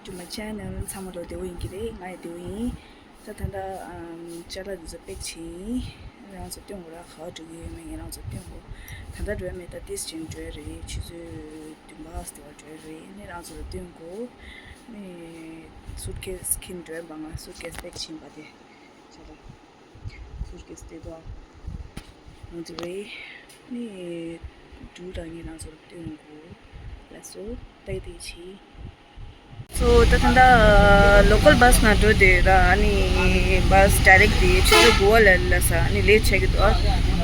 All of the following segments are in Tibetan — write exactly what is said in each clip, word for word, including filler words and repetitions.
To my channel. ཚང་མ་ལོ་བདེ་པོ་ཡིན་གྱི་རེད། ང་ཡང་བདེ་པོ་ཡིན། ད་ད་ལྟ་ཨམ་ཅ་ལག་འདི་ཚོ་པེག་བྱས་ཡིན། རང་ཚོ་སྟོན་དགོས་ར། ག་པར་འགྲོ་གི་ཡོད་མེད་ངས་རང་ཚོ་སྟོན་དགོས། ད་ལྟ་འགྲོ་ཡ་མེད། ད་ཏིས་ཅིག་འགྲོ་ཡ་རེད། ཆུ་ཚོད་བདུན་པ་ཙམ་དེ་བར་འགྲོ་ཡ་རེད། ནི་རང་ཚོ་ལ་སྟོན་དགོས། ནི་སུཊ་ཀེས་འཁྱེར་འགྲོ་ཡ་མ། ང་སུཊ་ཀེས་པེག་བྱས་ཡིན་པ་དེ། ཆ་ལ། སུཊ་ཀེས་དེ་དོ། ང་ཚོ་རེད། ནི་འབྲུག་རང་ཉིད་རང་ཚོར་སྟོན་དགོས། ལགས་སོ། ཏག་ཏག་བྱེད། སོ་ད་ད་ལྟ་ལོ་ཀལ་བྷ་སི་ནང་འགྲོ་དེ་ད། ཨ་ནི་བྷ་སི་ཌའི་རེག་དེ་ཆུ་ཚོད་དགུ་པ་ལ་ལ་ས་ཨ་ནི་ལེཊ་ཆགས་ཀྱི་འདུག་ཨ་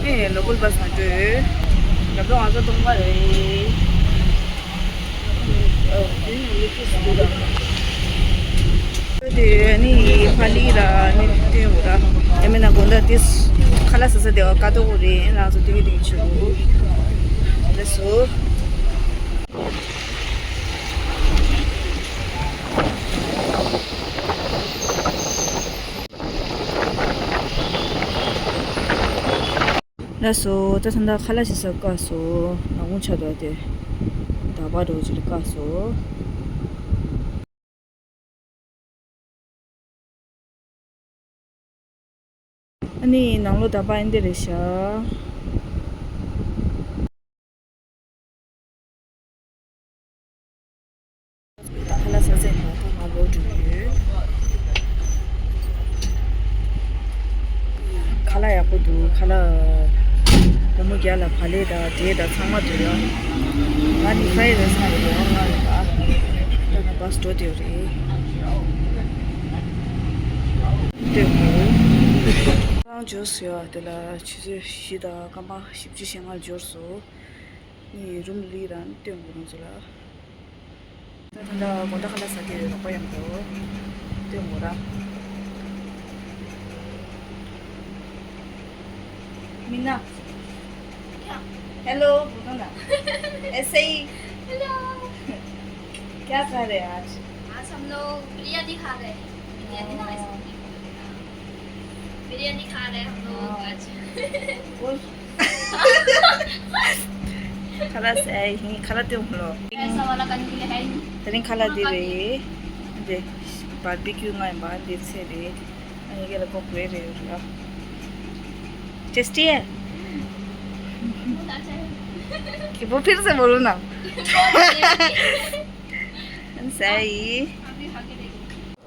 ནི་ལོ་ཀལ་བྷ་སི་ནང་འགྲོ། ལབ་ལོ་ང་ཚོ་སྟོང་པ་རེད། དེ་ནི་ཕ་ལི་ར་ནི་སྟོན་འོ་ར། ཡ་མེད་ན་དགོང་དག་དེ་ཁ་ལག་ཟ་ས་དེ་བ་ཀ་ཏོ་གོ་རེད། ང་ཚོ་དེ་གི་དེ་གི་ཆུ་གོ། ལགས་སོ། ལགས་སོ། ད་ད་ལྟ་ཁ་ལག་ཟ་ས་བཀག་སོང་། ནག་ཁུང་ཆགས་འདུག་དེ། ད་བར་འགྲོ་ཅིག་ལ་བཀག་སོང་། ཨ་ནི་ནང་ལོགས་ད་བར་ཨེ་འདི་རེད་ཤག་ཁ་ལག་ཟ་ཟེར་ནས་ད་ང་ལོག་འགྲོ་གི་ཡོད། ཁ་ལག་ཡག་པོ་འདུག་ཁ་ལག་སྒོར་མོ་བརྒྱ་ལ་བག་ལེབ་དང་འབྲས་དང་ཚང་མ་འདུག་ཡ། ང་ནི་ཧྥ་རའེ་རའེ་སི་ང་ཡི་ཡོང་ང་རེད་པ། ད་ནི་བྷ་སི་འགྲོ་བསྡད་ཡོད་རེད། སྟོན་དགོས། རང་འབྱོར་སོང་ཡ། དེ་ལ་ཆུ་ཚོད་བཞི་དང་སྐར་མ་བཞི་བཅུ་ཞེ་ལྔ་འབྱོར་སོང་། ངའི་རུམ་ལ་སླེབས་རང་སྟོན་དགོས་རང་ཚོ་ལ། ད་ད་ལྟ་དགོང་དག་ཁ་ལག་ཟ་གི་ཡོད། རོགས་པ་མཉམ་དུ་སྟོན་དགོས་ར། མི་ན། क्या? हेलो, बोलो ना। ऐसे ही। हेलो। क्या खा रहे हैं आज? आज हम लोग बिरयानी खा रहे हैं। बिरयानी ना, हाँ। आइसक्रीम। बिरयानी खा रहे हैं हम लोग हाँ। आज। बोल। ཁ་ལག་ཟ་ཡིན། ཁ་ལག་སྟོན་དགོས་ལོ། ऐसा वाला करने के लिए है ही नहीं। དེ་རིང་ཁ་ལག་འདི་རེད། འདི་བར་བི་ཀྱུ་ང་ཡིན་པ། འདི་ཚལ་རེད། ཨ་ཡི་གེ་ལ་ཀོག་རེ་རེ་ར། टेस्टी है? बहुत अच्छा है। कि वो फिर से बोलो ना। बहुत टेस्टी है। सही। आप भी खा के देखो।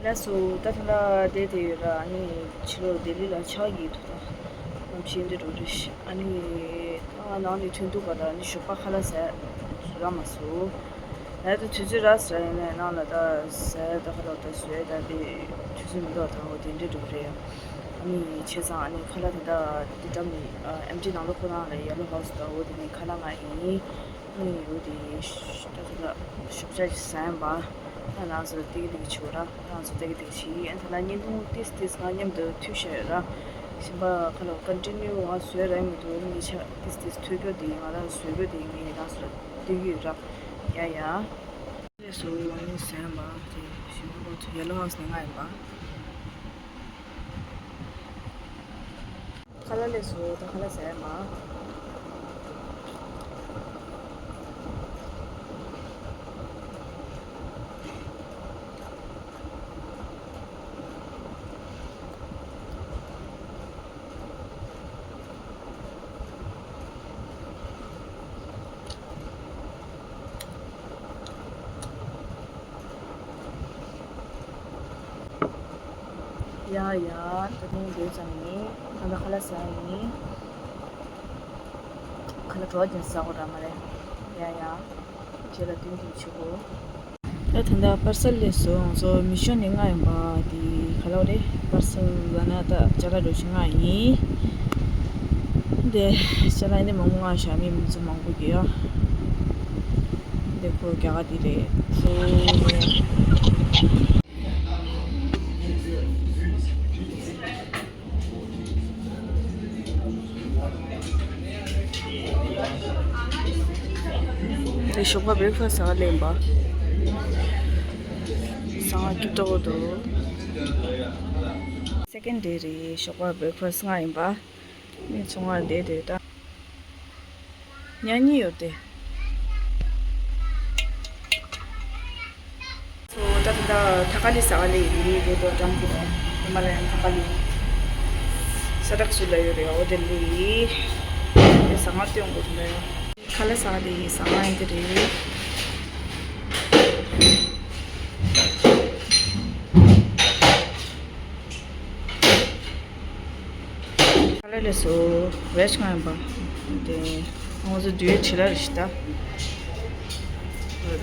ལགས་སོ། ད་ད་ལྟ་བསྡད་དེ་ཡོད་ར། ཨ་ནི་ཕྱི་ལོགས་ལྡི་ལི་ལ་ཆར་ཡོད་འདུག་ད་གནམ་གཤིས་འདི་འདྲ་རེད། ཨ་ནི་ད་ང་ནང་ནས་ཐོན་འདུག་ག་ད་ཨ་ནི་ཞོགས་པ་ཁ་ལག་ཟ་རག་མ་སོང་། ད་ད་དུས་ཚོད་རག་ཟེར་ཡིན་ནའི་ནང་ལ་ད་ཟ་ད་ཁ་ལག་ད་བཟོས་ད་དེ་དུས་ཚོད་མི་འདུག་ད་འོ་དེ་འདྲ་འདྲ་རེད། ཨ་ནི་བྱས་ཙང་ཨ་ནི་ཁ་ལག་དེ་འདྲ་དེ་འདྲ་མི་ཨེམ་ཊི་ནང་ལོགས་ཁོ་རང་ལ་ཡེ་ལོ་ཧའུ་སི་ད་འོ་དེ་ནི་ཁ་ལག་ང་ཡིན། ཨ་ནི་འོ་དེ་ད་ད་ད་ཞོགས་ཇ་ཞིག་ཟ་ཡིན་པ། ད་ང་ཚོ་ཏིག་ཏིག་བྱེད་ར། ང་ཚོ་ཏིག་ཏིག་བྱེད། ཨ་ད་ལ་བརྙན་ཐུང་ཏིས་ཏིས་ང་མཉམ་དུ་མཐུད་བཞག་ཡོད་ར། གཞན་པ་ཁ་ལོ་ཀོན་ཊི་ཉུ་ང་བཟོས་ར་མི་འདུག་ཉེ་ཆར་ཏིས་ཏིས་མཐུད་རྒྱུ་དེ་ང་རང་བཟོས་རྒྱུ་དེ་ངས་རང་ཚོ་ལ་སྟོན་གྱི་ཡོད་ར། ཡ་ཡ། ལས་སུ་ང་ནི་ཟན་པ་དེ་གཞན་པ་ཁོ་ཚོ་ཡེ་ལོ་ཧའུ་སི་ནས་ང་ཡིན་པ། ཁ་ལག་ལས་སུ་ད་ཁ་ལག་ཟ་ཡ་མ། ཡ་ཡ། ད་དུང་འདོད་ཙམ་ཡིན། ད་ལྟ་ཁ་ལག་ཟ་ཡིན། ཁ་ལག་གྲོགས་ཀྱིས་ཟ་དགོས་ར་མ་རེད། ཡ་ཡ། རྗེས་ལ་སྟོན་གྱི་བྱེད་དགོས། ད་ད་ལྟ་པར་སལ་སླེབས་སོང་། ང་ཚོ་མི་ཤོ་ནས་ང་ཡིན་པ་དེ་ག་ལ་རེད། པར་སལ་ལ་ན་ད་ཅ་ལག་འགྲོ་ཆེད་ང་ཡིན། འདི་ཅ་ལག་འདི་མང་པོ་ང་ཞག་མི་མི་ཚོ་མང་པོ་གི་ཡ། འདི་ཁོ་རྒྱ་གར་འདི་རེད། ཁོ་དེ་ཞོགས་པ་བྷེ་རེག་ཕ་སི་ཟ་ག་སླེབས་པ། ཟ་ང་སྐྱིད་ཏོག་འདུག་སེ་ཀེན་ཌེ་རེད། ཞོགས་པ་བྷེ་རེག་ཕ་སི་ང་ཡིན་པ། ནི་ཚོང་བར་བསྡད་དེ་ད། ཉལ་ཉལ་ཡོད་དེ། ཚོ་ད་ད་ ད་ཐ་ཀ་ལི་ཟ་ག་ལི་ཡི་རེད་དོ། འགྲམ་གྱི་ཧི་མ་ལ་ཡན་ཐ་ཀ་ལི་ས་དག་སུ་ལ་ཡོད་རེད། འོ་དེ་ལི་ཡི་ཟ་ང་སྟོན་དགོས་འདུག་ལ་ཡོད། ཁ་ལ་ཟ་ག་ལི་ཟ་ང་ཡན་དེ་རེད། ཁ་ལ་ལས་སོ་བེ་ཆི་ང་ཡིན་པ། དེ་ང་ཚོ་དུས་ཁྲི་ལ་རེ་ཞིག་ད།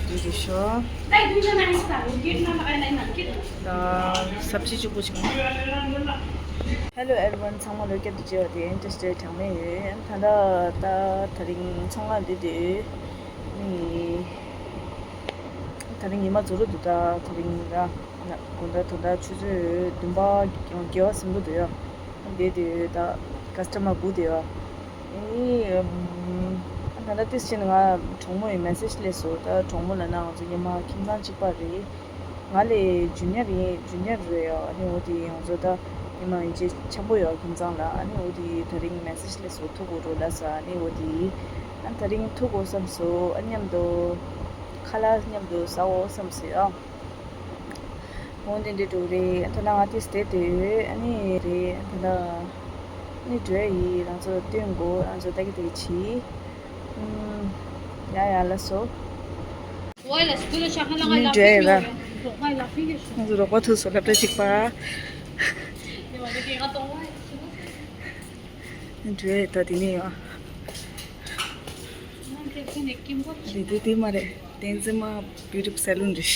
དུས་རེ་ཤོ། ད་སབ་ཅི་གཅིག་པོ་ཞིག Hello everyone. ཚང་མ་ལོ་བརྒྱ་དུ་བྱེད་པ་དེ་ཨིན་ཏྲེ་སི་ཊེ་ཌི་གྲངས་མེད་ཡོད། ད་ལྟ་ད་དེ་རིང་ཚོང་ཁང་འདི་དུས་ནི་དེ་རིང་ཉི་མ་རྫོགས་འགྲོ་འདུག་ད་དེ་རིང་ར་དགོང་དག་ད་ལྟ་ཆུ་ཚོད་བདུན་པ་བརྒྱད་པ་ཟིན་འགྲོ་འདུག་ཡ། འདི་དུས་ད་ཀ་སི་ཊ་མར་སྒུག་བསྡད་ཡོད། ཨེ་ད་ལྟ་ཏིས་ཕྱིན་ང་གྲོགས་མོ་ཡི་མེ་སེ་ཇི་སླེབས་སོང་། ད་གྲོགས་མོ་ལབ་ན་ང་ཚོ་ཉི་མ་ཁྱིམ་ཚང་གཅིག་པ་རེད། ང་ལས་ཇུ་ནི་ཡར་ཡིན། ཇུ་ནི་ཡར་རེད་ཡ། ཨ་ནི་འོ་དེ་ང་ཚོ་ད་ཉི་མ་ཡིན་ཅེ་འཆམ་པོ་ཡོད་ཁྱིམ་ཚང་ལ། ཨ་ནི་འོ་དེ་ད་རིང་མེ་སེ་ཇི་སླེབས་སོང་ཐུག་དགོས་འགྲོ་ལབ་ས། ཨ་ནི་འོ་དེ་ཨ་ད་རིང་ཐུག་དགོས་བསམ་སོང་། ཨ་མཉམ་དུ་ཁ་ལག་མཉམ་དུ་ཟ་འོ་བསམ་སོང་ཡ། འོ་འདི་འདྲ་འགྲོ་རེད། ད་ལྟ་ང་ཏིས་བསྡད་དེ་ཡོད། ཨ་ནི་རེད་ད་ལྟ་ཨ་ནི་འགྲོ་ཡ་ཡིན། རང་ཚོ་སྟོན་དགོས། རང་ཚོ་ལྟ་གི་ལྟ་གི་བྱེད། ཨུམ། ཡ་ཡ་ལ་སོ། ནི་འདྲ་ཡ་ར། ང་ཚོ་རོགས་པ་ཐུག་སོང་སློབ་གྲྭ་གཅིག་པ། ནི་འདྲ་ཡ་ད་དེ་ནས་ཡོང་། རེད་དེ་དེ་མ་རེད། བསྟན་འཛིན་མ་བི་ཡུ་ཊི་སེ་ལོན་རེད། ཤ་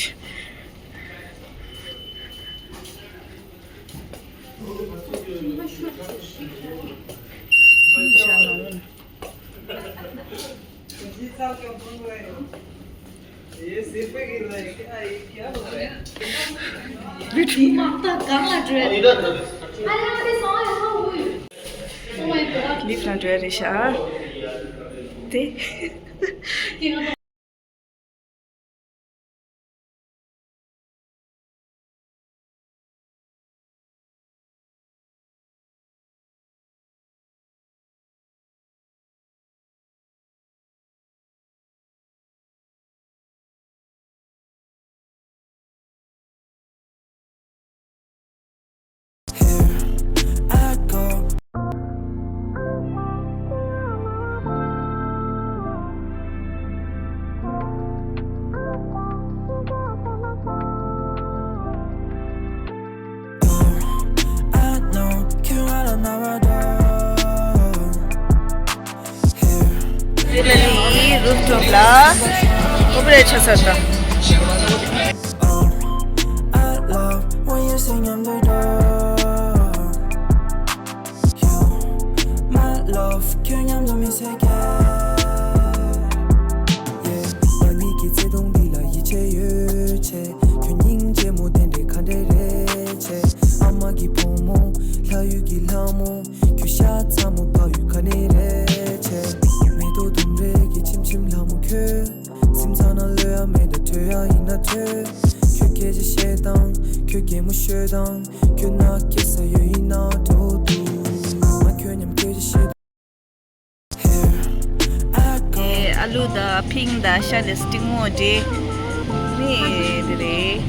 ནང་ལ། ལིབ་ནང་འགྲོ་ཡ་རེད་ཤག་དེ། ལ་ལི་རུབ་ཊོབ་ལ་ཀོ་པ་རེ་ཆ་ས་ད། ཁྱོད་སྙིང་རྗེ་མོ་དེ་འདྲའི་ག་འདྲ་རེད་བྱས། ཨ་མ་གི་བུ་མོ་ལྷ་ཡུལ་གྱི་ལྷ་མོ། ཁྱོད་ཤ་ཚ་མོ་བག་ཡོད་ག་ནས་རེད་བྱས། མེ་ཏོག་ལྡུམ་རའི་གི་ཆིམ་ཆིམ་ལྷ་མོ་ཁྱོད། སེམས་ཚང་ན་ལོས་ཡ་མེད་ད་ཐོས་ཡ་ཡིན་ན་ཐོས། ཁྱོད་སྐད་ཆ་བཤད་སྟངས། ཁྱོད་གད་མོ་ཤོད་སྟངས། ཁྱོད་ན་སྐྱེ་ས་ཡོད་ཡིན་ན་འགྲོ་འདུག་ང་ཁྱོད་མཉམ་སྐད་ཆ་བཤད། ཨེ་ཨ་ལུ་དང་ཕིང་དང་ཤ་ལེ་སི་ཏིང་མོ་འདྲེ་རེད་དེ་རེད།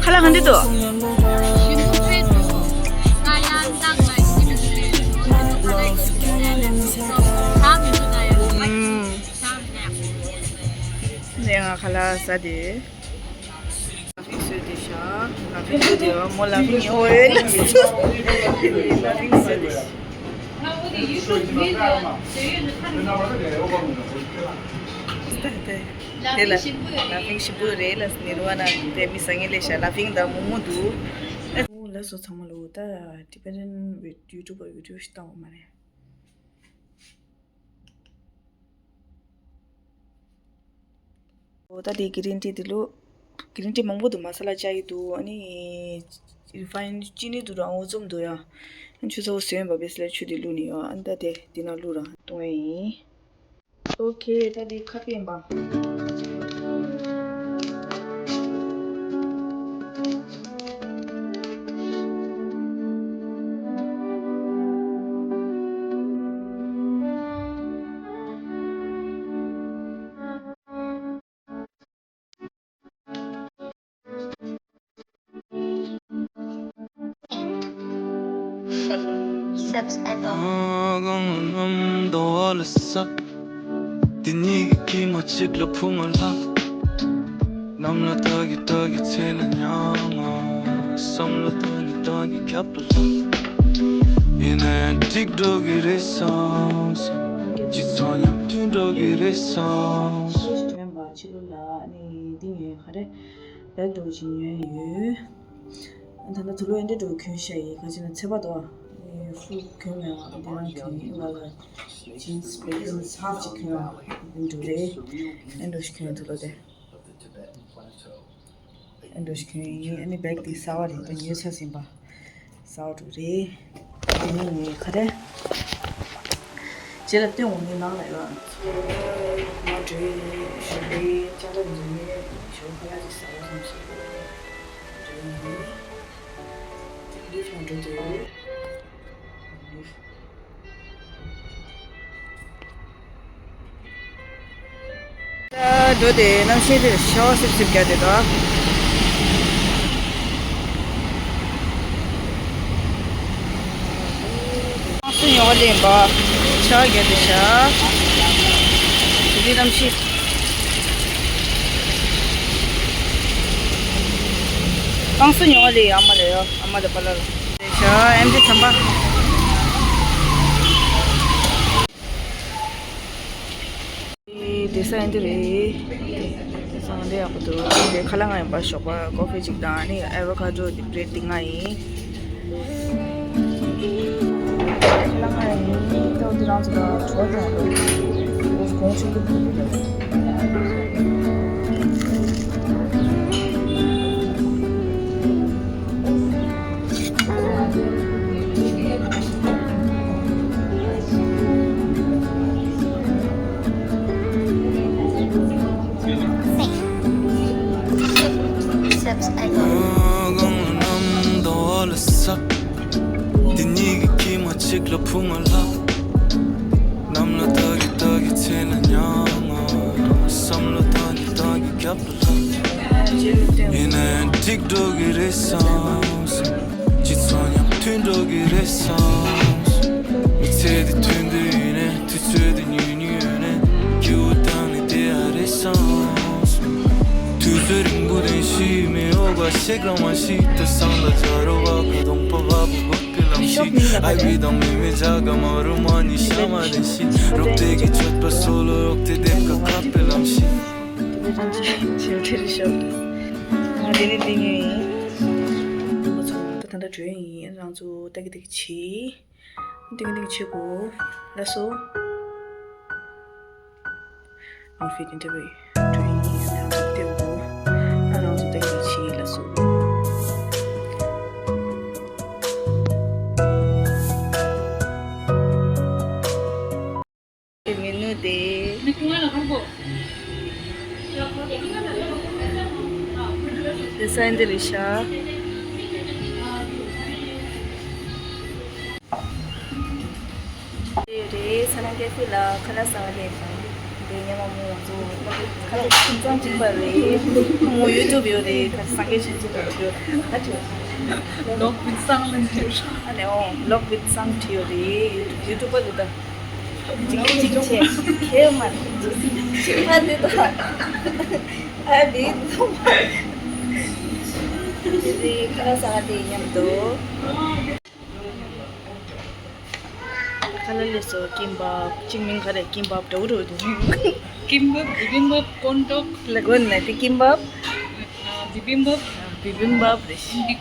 ཁ་ལག་ག་འདྲ་འདུག་ཨུམ། ནས་ང་ཁ་ལག་ཟ་དེ། ལ་ཕིང་བཟོས་ཏེ་ཤག་ལ་ཕིང་བཟོས་ཏེ་ཡོད། མོ་ལ་ཕིང་ཡོད་ལ་ཕིང་བཟོས་ཏེ་ཤག་དེ་ལ་ལ་ཕིང་ཞིམ་པོ་རེད་ལ་ནི་རུ་བ་ན་དེ་མི་ཟ་ངེས་ལས་ཤག་ལ་ཕིང་དང་མོག་མོག་འདུག་ལ་སོ་ཚང་མ་ལོ་ད་ཏི་བེ་ཊན་ཡུ་ཊུབ་པར་ཡུ་ཊུབ་ཞིག་བཏང་བ་མ་རེད། འོ་ད་དེ་གི་རིན་ཊི་དེ་ལོ། གི་རིན་ཊི་མང་པོ་འདུག་མ་ས་ལ་ཅ་ཡི་འདུག་ཨ་ནི་རི་ཕ་ཡིན་ཅི་ནི་འདུག་རང་འོ་འཛོམས་འདུག་ཡ། ཆུ་ཚ་བོ་ཟོས་ཡིན་པ་བེས་ལ་ཆུ་དེ་བླུགས་ནི་ཡོད། ཨ་ནི་ད་དེ་དེ་ན་བླུགས་རང་གཏོང་ཡ་ཡིན། ཨོ་ཁེ། ད་འདི་ཁ་པར་ཡིན་པ། ཕྱི་ལོགས་ལ་ནི་འདི་ངའི་ག་རེ། བེག་འདྲ་བོ་ཅིག་ཉོས་ཡོད། ད་ལྟ་དུག་ལོག་ཨེ་འདྲ་འདྲ་བོ་གྱོན་ཤག་ཡིན། ག་ཅི་ན་ཚད་པ་དོ། ཧྥུ་གྱོན་མེད་པ་འདི་རང་གྱོན་ཡིན་པ་ལ། ཇིན་སི་བེག་ཇིན་སི་ཧབ་ཅིག་གྱོན་པ་འདི་འདྲ་རེད། ཨེ་འདྲ་ཞིག་གྱོན་དུག་ལོག་དེ། ཨེ་འདྲ་ཞིག་གྱོན་ཡིན། ཨ་ནི་བེག་དེ་གསར་པ་རེད། ད་ཉོས་ཚར་ཟིན་པ། གསར་པ་འདྲ་རེད། དེ་ནས་ངས་ག་རེ། རྗེས་ལ་སྟོན་འོང་ནི་ནང་ལ་ཡོད། ང་འགྲོ་ཡི་ཞོགས་པའི་ཅ་ལག་འཛིན་ནས་ཞོགས་ཁ་ལག་ཅིག་ཟ་བ་བསམ་སོང་། འགྲོ་ཡི་ཡིན། ལིབ་ནང་འགྲོ་འདོད་ཡོད། ལིབ། འགྲོ་དེ་གནམ་གཤིས་དེ་ཤ་བ་སིབ་སིབ་རྒྱག་དེ་དང་། ཨང་སུ་ཉོ་བ་ལེན་པ། ཤ་བ་རྒྱག་དེ་ཤ། དེ་གནམ་གཤིས། ཨང་སུ་ཉོ་བ་ལེན་ཨ་མ་ལེ་ཡོ། ཨ་མ་ལེ་པ་ལ་ལ། ཤ་ཨེམ་ཆི་ཚན་པ། དེ་ས་ཡིན་དེ་རེད། དེ་ས་འདི་ཡག་པོ་འདུག་དེ་ཁ་ལག་ང་ཡིན་པ་ཞོགས་པ་ཀོ་ཕི་གཅིག་དང་ཨ་ནི་ཨེ་ཝ་ཀ་ཌོ་དེ་བྷི་རེཌ་དེ་ང་ཡིན། ཁ་ལག་ང་ཡིན་ཏོ་དེ་རང་ཚོ་ལ་གྲོ་དང་གོང་ཆུང་དུ་བུད་དེ། ཡིན་ནའི་འགྲིག་འགྲོ་གི་རེད་བསམ་སོང་། སྤྱི་ཚོགས་མཉམ་མཐུན་འགྲོ་གི་རེད་བསམ་སོང་། མི་ཚེ་འདི་མཐུན་འདོད་ཡིན་ནའི་དུས་ཚོད་འདི་ཉུང་ཉུང་ཡོད་ནའི་སྐྱིད་པོ་བཏང་ནས་བསྡད་ཡ་རེད་བསམ་སོང་། དུས་ཚོད་རིང་པོ་དེ་ཤི་མི་འོག་པ་ཞིག་རང་མ་ཤི་ད་སང་ལ་ཇ་རོ་བ་ག་གདོང་པ་བ་བུ་བུ་གི་ལམ་ཤི་ཨའི་བི་དང་མི་མི་ཇ་ག་མ་རུ་མ་ནི་ཤ་མ་ལེན་ཤི་རོགས་དེ་གི་ཆོད་པ་སོ་ལོ་རོགས་དེ་དེབ་ག་ཁ་པའི་ལམ་ཤི། དེ་རང་ཅི་ཞིག་ཆེ་ཆེ་རེ་ཤོག་ང་དེ་ནས་འདི་ཉོས་ཡིན། ང་ཚོ་ད་ད་ལྟ་འགྲོ་ཡིན། རང་ཚོ་ཏག་ཏག་བྱེད། ཏག་ཏག་བྱེད་དགོས། ལགས་སོ། ཨའོ་ཕིཊ་ཨིན་ཊར་བིའུ་འགྲོ་ཡིན། རང་ཚོ་ཏག་ཏག་བྱེད། ང་རང་ཚོ་ཏག་ཏག་བྱེད། ལགས་སོ། མི་ནུ་དེ། དེ་སན་དེ་རེད་ཤག་དེ་རེད། ས་ན་ཀེ་ཧྥེ་ལ་ཁ་ལག་ཟ་བ་སླེབས་སོང་། དེ་ཉི་མ་མོ་ང་ཚོ་ཁ་ལག་ཁྱིམ་ཚང་གཅིག་པ་རེད། མོ་ཡུ་ཊུབ་ཡོད་རེད། ཁ་སངས་རྒྱས་ཆོས་འཛིན་པ་ཡོད་རེད། ད་ཅི་ལོག་བིད་སང་ལན་ཐེར། ཨ་ནེ་ཨོ་ལོག་བིད་སང་བྲིས་ཡོད་རེད། ཡུ་ཊུབ་པ་རེད་ད། ཅིག་ཅིག་ཅིག་ཁྱེད་མ་ཅིག་མ་འདི་དང་ཨ་འདི་ཚོ་མ་འདི་ཁ་ལག་ཟ་བ་དེ་མཉམ་དུ། ཁ་ལག་ལས་སོ་ཀིམ་བབ་ཅིག་མིང་ག་རེ། ཀིམ་བབ་འདྲ་བོ་འདྲ་བོ་འདུག་ཀིམ་བབ། བི་བིམ་བབ། ཀོན་ཏོག་ལ་གོ་ན་དེ་ཀིམ་བབ། བི་བིམ་བབ། བི་བིམ་བབ་རེད།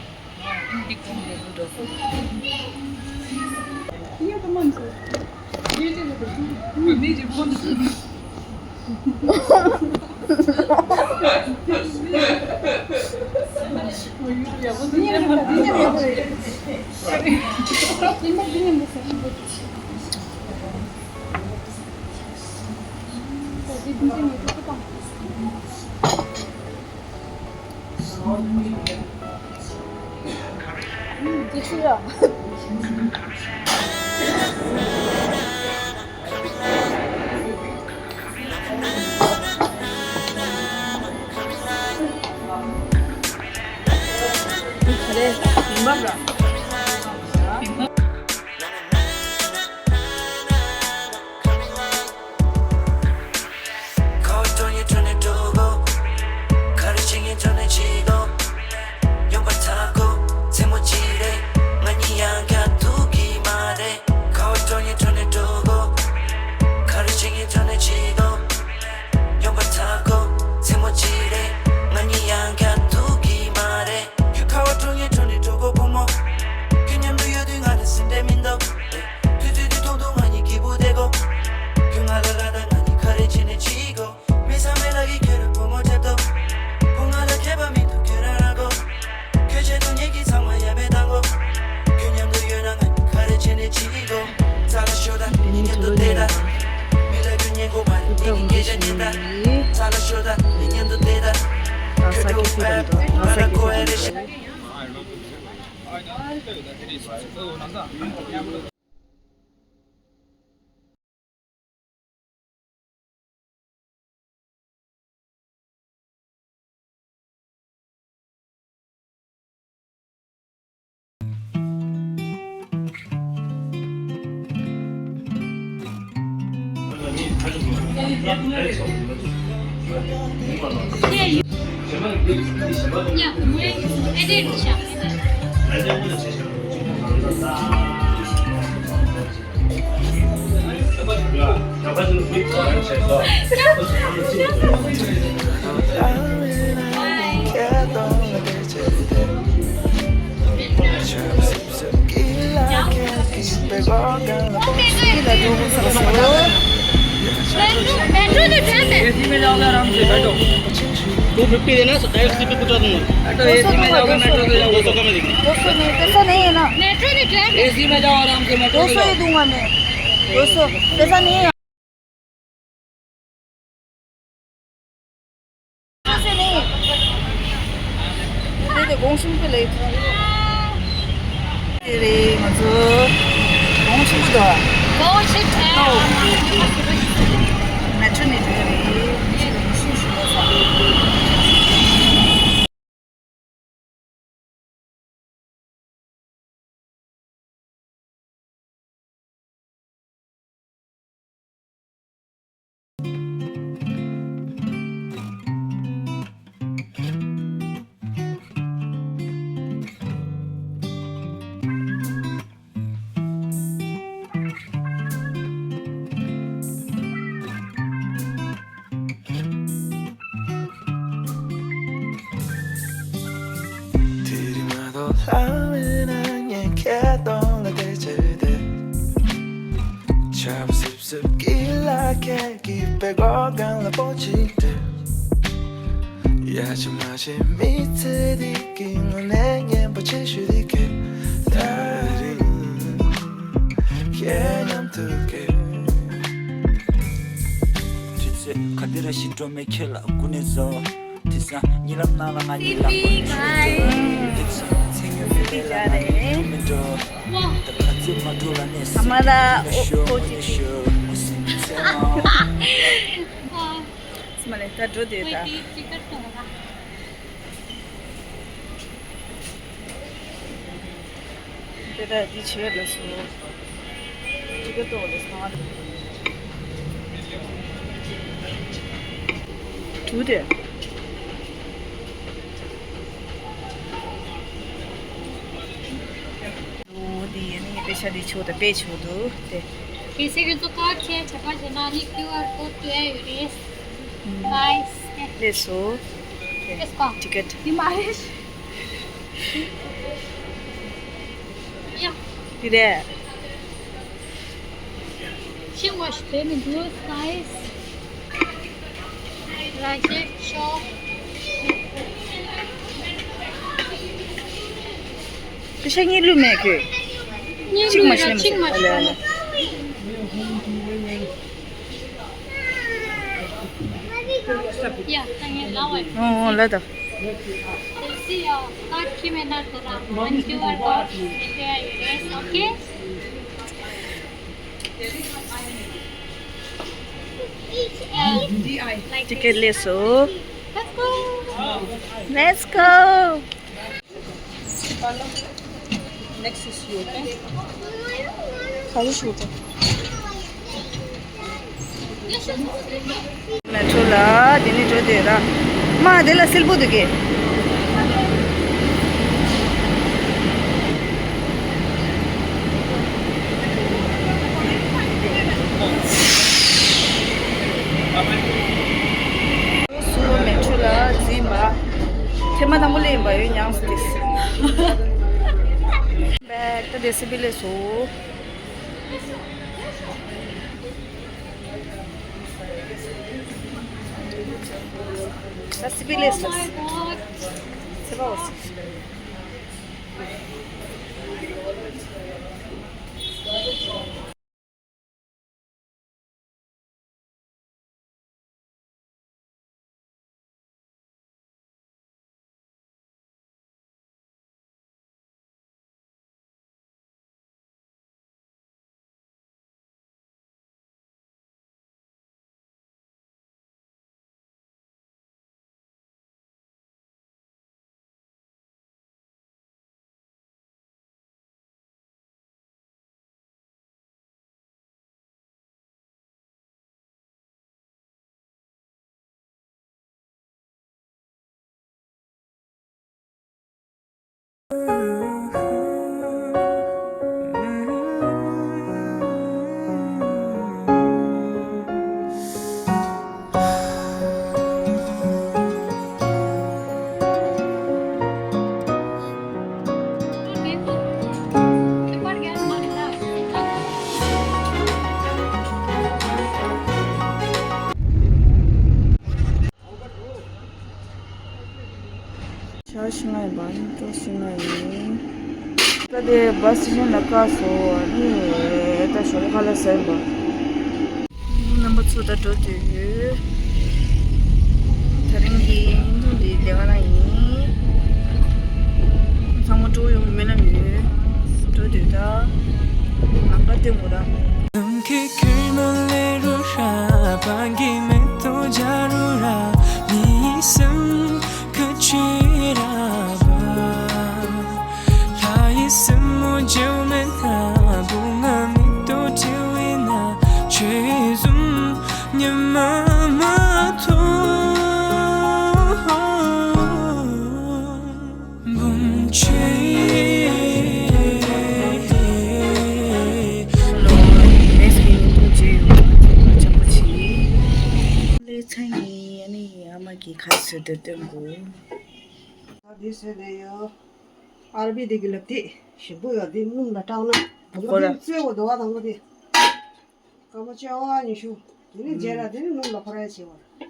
मेट्रो में ट्रेन है। एसी में जाओगे आराम से, बैठो। टू फिफ्टी देना, डायरेक्ट सीपी पहुंचा दूंगा। बैठो, एसी में जाओगे, मेट्रो से जाओगे, दो सौ का में देंगे। दो सौ नहीं, पैसा नहीं है ना। मेट्रो में ट्रेन है। एसी में जाओ आराम से, मेट्रो दो सौ ही दूंगा मैं। दो सौ, पैसा नहीं है। དུས་ཚོད་ག་དེ་རེ་ཞིག་འགྲོ་མེད་ཁྱེད་ལ་སྐུ་ནས་བཟོ། དེང་སང་གཉིད་ལམ་ནང་ལ་ང་གཉིད་ལམ་པོ་ཞུ་དེ། དེང་སང་མཚན་ཉིད་མེད་པའི་ལ་ང་གཉིད་མི་འགྲོ། ད་ག་ཚོད་མ་འགྲོ་ལ་ནས་ས་མ་ལ་ཨོ་ཁོ་ཅི་ཞུ་མུ་སིམ་ཚེ་མ། ས་མ་ལ་ད་འགྲོ་དེ་ད། དེ་ལྟར་འདི་བྱེད་ལ་སོ། འདི་ག་ཏོག་ལ་སོང་། དུ་དེ། འདི་ཡིན་ནི་དཔེ་ཆ་འདི་ཆོག་ད་དཔེ་ཆོག་འདུག་དེ། གལ་སྲིད་ཁྱེད་ཚོ་ཀར་ཆེད་བྱེད་པ་བྱེད་ན་ནི་ཀིའུ་ཨར་ཀོཌ་སྟོན་ཡ་ཡོད་རེད། ནའིས། ལེགས་སོ། ལེགས་སོ། ཊི་ཀེ་ཊི། འདི་མ་རེད། ཡ། འདི་རེད། ཤིང་བ་ཞིག་དེ་ནི་འདུག་ནའིས། ར་ཤེ་ཤོ། ཁྱེད་ཤ་གཉིས་བླུགས་མེད་ཁྱོད། གཉིས་གཅིག་མ་བླུགས་ཤེས་ན་གཅིག་མ་ཨ་ལེ་ཨ་ལེ། ཤེས། ལ་དྭགས། We'll see you. Not Kimena Kuram. One, two, or not. Enjoy your rest, okay? ཊི་ཀེཊ་སླེབས་སོང་། Let's go. Let's go. Next is you, okay? མེ་ཊྲོ་ལ་དེ་ནས་འགྲོ་དེ་ར། མ་དེ་ལ་སིལ་བུ་འདུག་གས། སུ་མེ་ཊྲོ་ལ་འཛིན་པ། ཐེངས་མ་དང་པོ་ལས་ཡིན་པ་ཡོད་མྱངས་སུ་ཏེ། བེག་ད་དེ་སི་པི་ལས་སུ། ད་སི་པི་ལས་སུ། སི་པ་འོ་སི། ཆར་ཤི་ང་ཡིན་པ་ནི་ཀྲོ་ཤི་ང་ཡིན། ད་དེ་བ་སི་ཊེ་ཤན་ལ་བཀག་སོང་ནི་ད་ཞོགས་ཁ་ལ་ཟེར་བ། རྣམ་པ་ཚོ་ད་འགྲོ་དུས་ཡོད། ད་རིང་གི་ཉིན་ཐོ་འདི་ལས་ཀ་ན་ཡིན། ཚང་མ་སྤྲོ་ཡོང་མེད་ལ་མེད། འགྲོ་དུས་ད་ལམ་ཁ་སྟོན་དགོས་ར། ལས་ཚན་ཡིན་ཨ་ནི་ཨ་མ་གི་ཁ་ཟེར་དེ་སྟོན་དགོས། ཨ་འདི་ཟེར་དེ་ཡོད། ཨར་བི་དེ་གི་ལབ་དེ་ཞིམ་པོ་ཡོད་དེ་སྣུམ་ལ་བཏང་ན་དང་པོ་དེ་བཙོས་པ་དོ་བ་དང་པོ་དེ། སྐར་མ་བཅོ་ལྔ་ཉི་ཤུ། དེ་ནས་རྗེས་ལ་དེ་ནས་སྣུམ་ལ་ཕོ་ར་ཡ་བྱེད་པ།